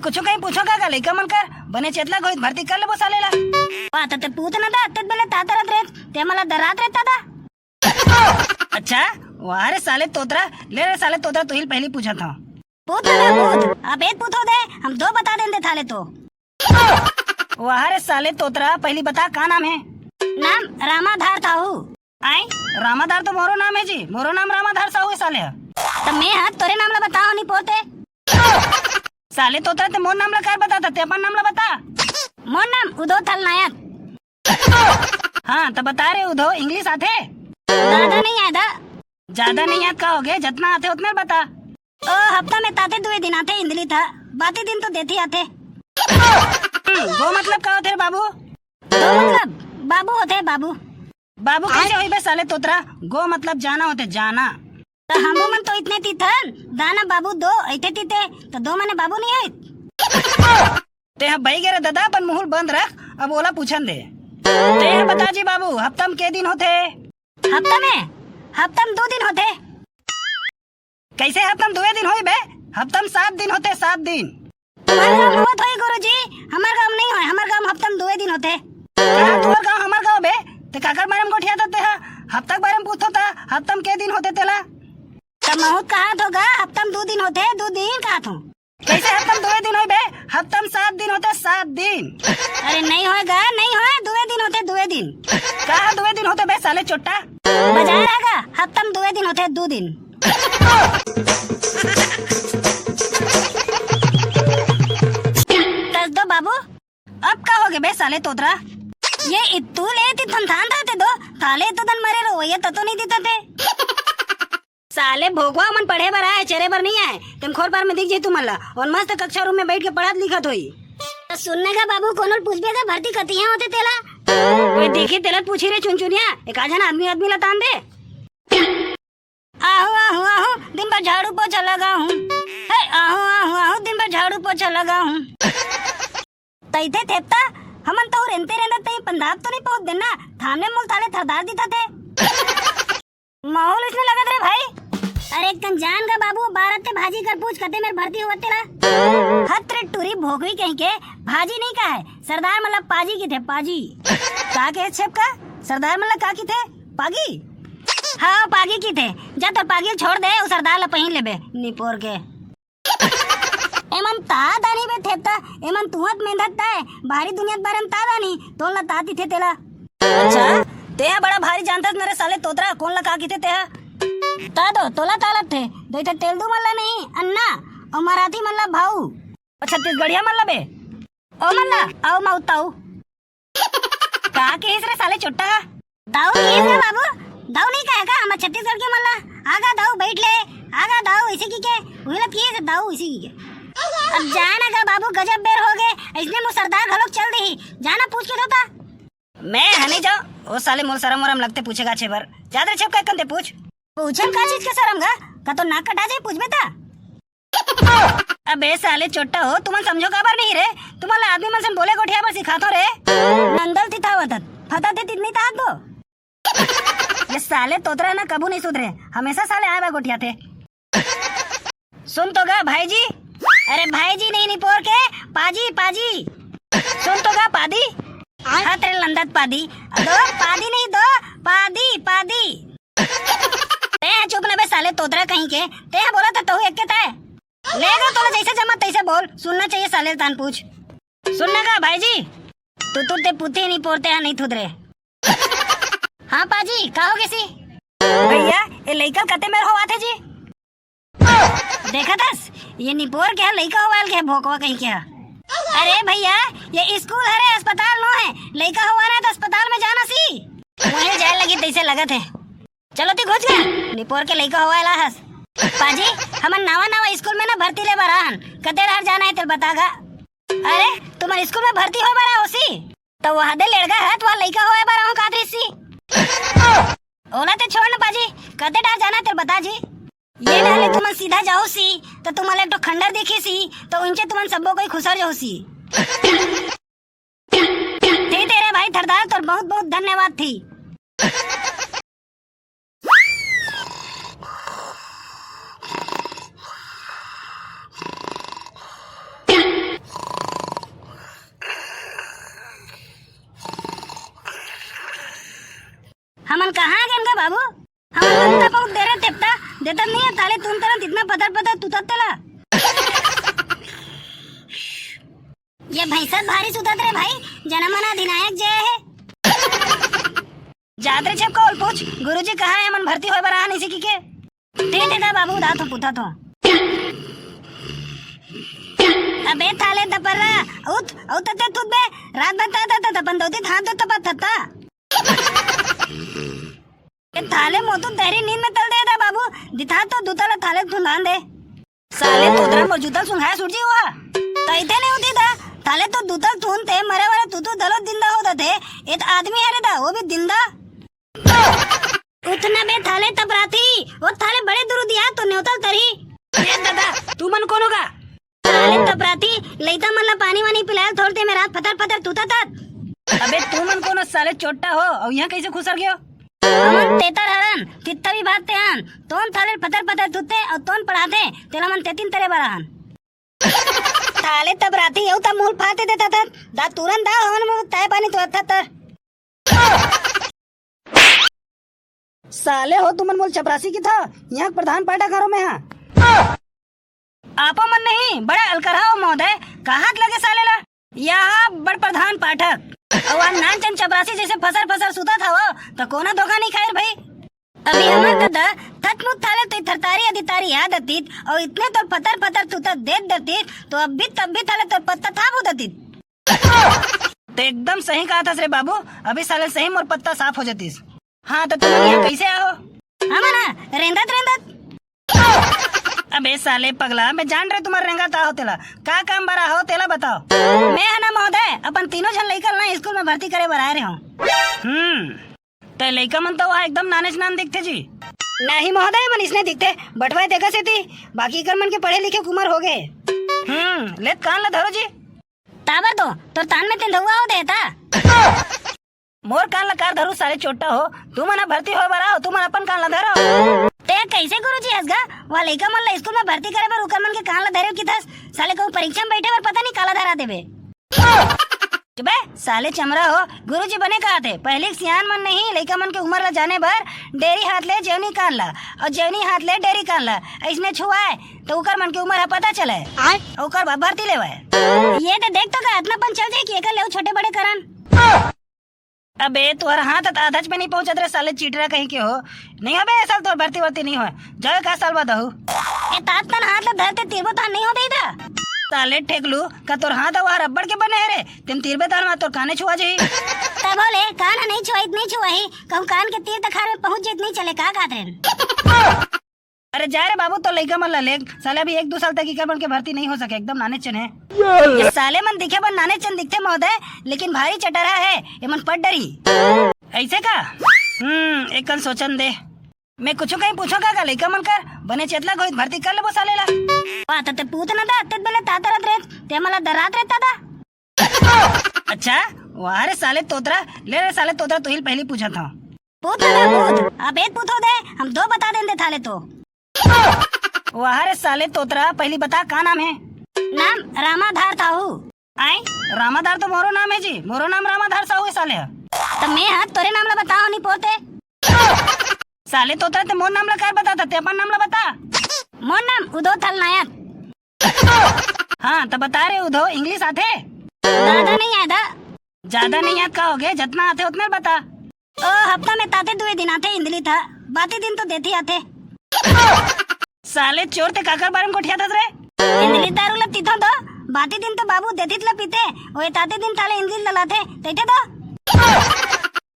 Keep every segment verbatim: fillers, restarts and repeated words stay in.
कुछू कहीं पूछो का, का लइका मन कर? बने चेतला गोइत भर्ती कर लेबो साले ला। वाह, त ते पूत न दा, अत्ते बेले ताता रहत रे, ते मला डरात रहता दा। अच्छा, वाह रे साले तोतरा, ले रे साले तोतरा, तुहिल पहली पूछा था। पूत न दा, पूत, अब एक पूत हो दे, हम दो बता देंदे थाले तो। वाह रे साले तोतरा, पहली बता का नाम है? नाम रामाधार था हूँ। आई, रामाधार तो मोरो नाम है जी, मोरो नाम रामाधार साहू है साले। त मैं हा तोरे नाम ला बताओ नहीं पोते। साले तोतरा ते मोर नाम ला कार बताता, ते अपन नाम ला बता। मोर नाम उदो थल नायक। हाँ, त बता रे उदो, इंग्लिश आथे? ज्यादा नहीं आय दा। ज्यादा नहीं आत का होगे, जतना आथे उतना बता। ओ, हफ्ता में ताते दुए दिन आथे इंदली था, बाती दिन तो देती आथे। हम्म, वो मतलब का होथे रे बाबू? दो मतलब बाबू होथे बाबू। बाबू कैसे होई बे साले तोतरा? गो मतलब जाना होथे, जाना। त हमू मन तो इतने तीथन, दाना बाबू दो, ऐते तीते, त दो मने बाबू नहीं होई। ते ह बई गे रे दादा, अपन मुहुल बंद रख, अब ओला पूछन दे। ते ह बता जी बाबू, हफ्ता में के दिन होथे? हफ्ता में, हफ्ता में दो दिन होथे। कैसे हफ्ता में दुए दिन होई बे? हफ्ता में सात दिन होथे, सात दिन। तुम्हार गाँव में होत होई गुरुजी, हमार गाँव में नहीं होय, हमार गाँव में हफ्ता में दुए दिन होथे। कहाँ तुम्हार गाँव हमार गाँव बे? ते काकर बारे में गोठियाथस ते हा? हफ्ता के बारे में पूछथों त, हफ्ता में के दिन होथे तेला? त महूँ त कहाथों गा, हफ्ता में दू दिन होथे, दू दिन कहाथों। कैसे हफ्ता में दुए दिन होई बे? हफ्ता में सात दिन होथे, सात दिन। अरे नहीं होय गा, नहीं होय, दुए दिन होथे, दुए दिन। कहाँ दुए दिन होथे बे साले चोट्टा? बाजार आ गा, हफ्ता में दुए दिन होथे, दू दिन। कस दो बाबू, अब का होगे बे साले तोतरा? ये इत्तू ले ती थनथान था ते दो, थाले तो दन मरे रो, ये ततो नहीं दिता ते। साले भोकवा मन पढ़े बर आए, चरे बर नहीं आए। तेम खोर पार में दिख जाई तुमन ला। और मस्त कक्षा रूम में बैठ के पढ़त लिखत होई। त सुनने का बाबू, कोनो ल पूछबे का भर्ती कतिया होथे तेला? कोई देखी तेला पूछी रे चुनचुनिया, एक आध झन आदमी आदमी ला तान दे। आहू, आहू, आहू, दिन भर झाड़ू पोछा लगाहूँ। हे, आहू, आहू, आहू, दिन भर झाड़ू पोछा लगाहूँ। तइथे थेपता, हमन तो रेंते रेंदत तई पंधाब तो नहीं पहुँच देना, थामने मुल थाले थरदार दिथा थे। माहौल इसने लगत रे भाई। अरे कंजान का बाबू, बारत ते भाजी कर पूछ कते मेर भर्ती होवत तेला। हत रे टूरी भोकरी कहीं के, भाजी नहीं कहे, सरदार मतलब पाजी किथे, पाजी। का के छेप का? सरदार मतलब का किथे? पागी? हाँ, पागी किथे। जा तोर पागी छोड़ दे, उ सरदार ला पहिन लेबे, निपोर के। एमन ता दानी बे थेपता, एमन तुहत मेंधत ताय, बाहरी दुनिया के बारे में ता दानी, तोन ला ता तिथे तेला। अच्छा, तेहा बड़ा भारी जानथस न रे साले तोतरा, कोन ला का किथे तेहा? ता दो, तोला ता लगथे, दो इथे तेलदू मन ला नहीं, अन्ना, अउ मराठी मन ला भाऊ। अउ छत्तीसगढ़िया मन ला बे? ओ मन ला, अउ मऊ ताऊ। का किहिस रे साले चोट्टा? दाऊ किहिस रे बाबू, दाऊ नहीं कहे का हमर छत्तीसगढ़ के मन ला? आगा दाऊ बैठ ले, आगा दाऊ इसे की के, उहिला किहिस दाऊ इसे की के। अब जाना गा बाबू, गजब बेर हो गे, इसने मु सरदार घलोक चल देही, जाना पूछ के तो ता। मैं हनी जाओ, ओ साले मोर सरम वरम लगते पूछेगा छे बर, जात रे छेप का कंते पूछ। पूछन का चीज के सरम गा, का तो नाक कटा जाए पूछबे ता। अबे साले चोट्टा हो, तुमन समझो काबर नहीं रे? तुमन ला आदमी मन सन बोले गोठिया बर सिखाथो रे। नंदल थी थावत, फता थे तितनी तात दो। ये साले तोतरा ना कभू नहीं सुधरे, हमेशा साले आए बा गोठिया थे। सुन तो गा भाई जी, अरे भाई जी नहीं निपोर के, पाजी, पाजी। सुन तो गा पादी, हाथ रे लंदत पादी, दो पादी नहीं दो, पादी, पादी। तें ह चुप न बे साले तोतरा कहीं के, तें ह बोलत ह तहू एक्के ताय। ले गा तोला जैसे जमा तैसे बोल, सुनना चाहिए साले तान पूछ। सुनना का भाई जी, तुतुर ते पुथे नहीं पोरते ह नहीं थुदरे। हाँ पाजी, का हो गेसी? भैया, ए लइका ल कते मेर होवाथे जी? देखत हस, ये निपोर के ह लइका होवाल के ह भोकवा कहीं के ह। अरे भैया, ये स्कूल हरे, अस्पताल नो है। लइका होवाना है त अस्पताल में जाना सी। वहीं जाए लगी तैसे लगत है। चलो ती घुस गा, निपोर के लइका होवाल आहस। पाजी, हमन नवा नवा स्कूल में ना भर्ती ले बर आहन। कते डहर जाना है तेल बता गा। अरे, तुम्हर स्कूल में भर्ती होए बर आहो सी? त वहा दे लेड़गा है, त वहा लइका होए बर आहूं कात रहिस सी। ओला ते छोड़ न पाजी, कते डहर जाना है तेल बता जी। ये डहर ले तुमन सीधा जाओ सी, त तुमन ला एक ठो खंडर दिखी सी, त उनचे तुमन सब्बो कोई खुसर जाओ सी। ठीक तेरे भाई थरदार, तोर बहुत बहुत धन्यवाद थी। हमन कहाँ आ गेन गा बाबू? हमन ला तो बहुत देर हे तेपता, देतत नहीं हे थाले तुन तरन इतना पतर पतर तुतत तेला। ये भैंसत भारी सुतत रे भाई, जनमन अधिनायक जय हे। जात रे छेपका ओल पूछ, गुरुजी कहाँ हे, हमन भर्ती होय बर आन इसे की के? दे दे दा बाबू, दा तो पुथा तो। अबे थाले दपरा, उठ, उठ ते तुत बे, रात बता दा दा अपन दोती धान तो तपत थता। ए थाले मोतू तहरी नींद में तल दे दा बाबू, दिथा तो दूतल थाले तुन धान दे। साले तोतरा मोर जूतल सुंघाय सुट जी हुआ। तैते नहीं होती दा, थाले तो दूतल तुन ते मरे वाले तू तू दलो दिंदा हो दते, ए त आदमी हरे दा, वो भी दिंदा। उतना बे थाले तपराती, वो थाले बड़े दुरु दिया तो न्योतल तरी। ए दादा, तू मन कोनो का? थाले तपराती, लइता मन ला पानी वानी पिलायल थोड़ ते में रात फतर फतर तूता तात। अबे तू मन कोनो साले चोट्टा हो, और यहाँ कैसे खुसर गयो? हमन तेतर हरन, तित्ता भी भात ते हन, तोन थाले फतर फतर तुते और तोन पढ़ाते, तेला मन तेतिन तरे बराहन। थाले तब राती यू ता मूल फाते देता था, दा तुरंत दा हवन में ताय पानी तो था तर। साले हो तुमन मोल चपरासी की था, यहाँ प्रधान पाठक हरो में हाँ। आपो मन नहीं, बड़ा अलकरहा हो महोदय, कहात लगे साले ला? यहाँ बड़ प्रधान पाठक। अउ आ नानचन चपरासी जैसे फसर फसर सुतत हवो, त कोनो धोखा नहीं खायर भाई। अभी हमर ददा थचमुच थाले तो थरतारी अधितारी याद अतीत, अउ इतने तो फतर फतर सुतत देत दतीत, तो अब भी तब भी थाले तो पत्ता था बुदतीत। तो एकदम सही कहा था रे बाबू, अभी साले सही मोर पत्ता साफ हो जातीस। हाँ, तो तुम यहाँ कैसे आओ? हम ना, रेंदत रेंदत। अबे साले पगला, मैं जान रहे तुम्हारे रेंगा ता हो तेला। का काम बरा हो तेला बताओ। मैं है ना महोदय, अपन तीनों झन लइका ला स्कूल में भर्ती करे बर आए रहे हूँ। हम्म, ते लइका मन तो वहाँ एकदम नानेच नान दिखते जी। नहीं महोदय, मन इसने दिखते, बटवाए देखा से थी, बाकी कर मन के पढ़े लिखे के उम्र हो गए। हम्म, ले कान ला धरो जी। ताबर दो, तोर तान में तेंदुआ हो देता। मोर कान ला कार धरू साले चोट्टा हो, तुमन ह भर्ती होय बर आओ, तुमन अपन कान ला धरो। ते कैसे गुरुजी हंस गा? वह लइका मन ला स्कूल में भर्ती करे बर उकर मन के कान ला धरे की थस, साले कहूँ परीक्षा में बैठे बर पता नहीं काला धरा देबे। चुबे, साले चमरा हो, गुरुजी बने कहा थे, पहले सियान मन नहीं, लइका मन के उम्र ला जाने बर, डेरी हाथ ले जेवनी कान ला, और जेवनी हाथ ले डेरी कान ला, ऐसने छुआए, तो उकर मन के उम्र ह पता चले, आय? और उकर बाद भर्ती लेवाए। ये तो देख तो का, इतना पन चल जाए कि एकर लेव छोटे बड़े करन। अबे, तोहर हाथ त आधाच में नहीं पहुंचत रे साले चीटरा कहीं के हो। नहीं होबे, ए साल तोर भर्ती वर्ती नहीं होय। जाओ, एक आध साल बाद आहू। ए तात तन हाथ ल धरते तीरबो तहान नहीं होते इधर। साले ठेकलू, का तोर हाथ अउ रबड़ के बने है रे? तेम तीरबे तहान मा तोर काने छुआ जाही। तब बोले, कान ह नहीं छुआई, नहीं छुआही। कहूँ कान के तीर तखार में पहुंच जाइत नहीं चले, का कहत रेन? अरे जा रे बाबू, तो लइका मन ला लेग, साले अभी एक दो साल तक इकर मन के भर्ती नहीं हो सके, एकदम नाने चन है। ये साले मन दिखे बर नाने चन दिखते महोदय, लेकिन भारी चटरहा है, ये मन पट डरी। ऐसे का? हम्म, एकन सोचन दे। मैं कुछ कहीं पूछो का, का लइका मन कर? बने चेतला कोई भर्ती कर लेबो साले ला। वाह, त ते पूत न दा, अत्ते बेले तातरत रे, ते मला डरात रहता दा। अच्छा, वाह रे साले तोतरा, ले रे साले तोतरा, तुहिल पहली पूछा था। पूत ना पूत, अब एक पूछो दे, हम दो बता देंदे थाले तो। वाह रे साले तोतरा, पहली बता का नाम है? नाम रामाधार थाहू। आय, रामाधार तो मोरो नाम है जी, मोरो नाम रामाधार साहू है साले। तो मैं हाथ तोरे नाम ला बताओ नहीं पोते। साले तोतरा ते मोर नाम ला कर बता, ते अपन नाम ला बता। मोर नाम उदो थल नायक। हाँ, तो बता रे उधो, इंग्लिश आथे? ज्यादा नहीं आता। ज्यादा नहीं आत का हो गए, जितना आथे उतना बता। ओ, हफ्ता में ताते दुए दिन आथे इंदली था, बाती दिन तो देती आथे। साले चोर ते काकर बारे में गोठिया था रे? इंदली दारू ला पीथो तो, बाती दिन तो बाबू देती ला पीते, ओए ताते दिन थाले इंदली ला लाथे, तैते तो।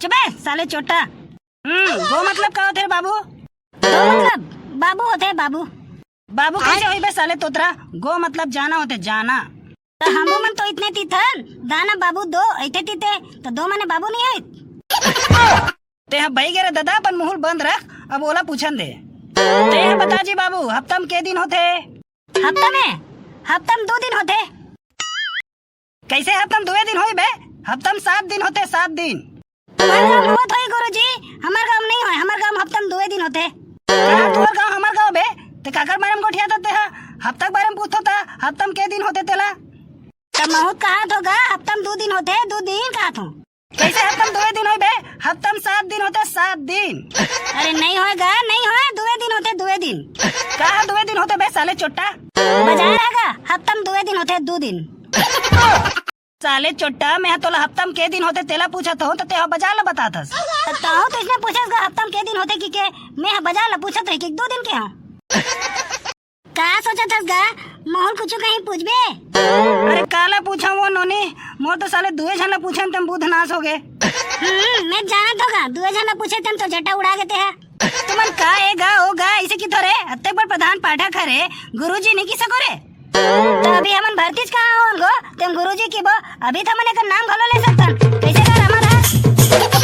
चुपे, साले चोट्टा। हम्म, गो मतलब का होथे रे बाबू? गो मतलब बाबू होथे बाबू। बाबू कैसे होई बे साले तोतरा? गो मतलब जाना होथे, जाना। तो हमू मन तो इतने तीथन, दाना बाबू दो, ऐते तीते, तो दो मने बाबू नहीं है। ते ह बई गे रे ददा, अपन मुहुल बंद रख, अब ओला पूछन दे। ते ह बता जी बाबू, हफ्ता में के दिन होथे? हफ्ता में? हफ्ता में दो दिन होथे। कैसे हफ्ता में दुए दिन होई बे? हफ्ता में सात दिन होथे, सात दिन। तुम्हार गाँव में होत होई गुरुजी, हमार गाँव में नहीं होय, हमार गाँव में हफ्ता में दुए दिन होथे। कहाँ तोहर गाँव हमार गाँव बे? ते काकर बारे में गोठिया था ते हा? हफ्ता के बारे में पूछो था, हफ्ता में के दिन होथे तेला? तब महूत कहा थो गा, हफ्ता में दो दिन होथे, दो दिन कहा थो। कइसे हफ्ता म दुए दिन होय बे? हफ्ता म सात दिन होथे, सात दिन। अरे नहीं होय गा, नहीं होय, दुए दिन होथे, दुए दिन। का दुए दिन होथे बे साले चोट्टा? बजार हे गा, हफ्ता म दुए दिन होथे, दू दिन। साले चोट्टा, मैं तोला हफ्ता म के दिन होथे तेला पूछत हूँ, त तेहा बजार ला बतात हस। त तहूँ तो इसने पूछस गा, हफ्ता म के दिन होथे कि के, मैं ह बजार ला पूछत रही कि दू दिन के हूँ। का सोचत हस गा? मोहन कुछु कहीं पूछबे? अरे काला पूछा वो नोनी, मोर तो साले दुए झन ला पूछे म तेम बुध नाश हो गे। हम्म, मैं जानत हों गा, दुए झन ला पूछे तेम तो जटा उड़ा गे तेहा। तुमन का ए गा, ओ गा, अइसे किथो रे? अतेक बड़ प्रधान पाठक हरे, गुरुजी नहीं कहि सको रे? त अभी हमन भर्तीच कहाँ होन गो, तेम गुरुजी कहिबो, अभी त हमन एकर नाम घलो ले सकथन। कइसे गा रामाधार?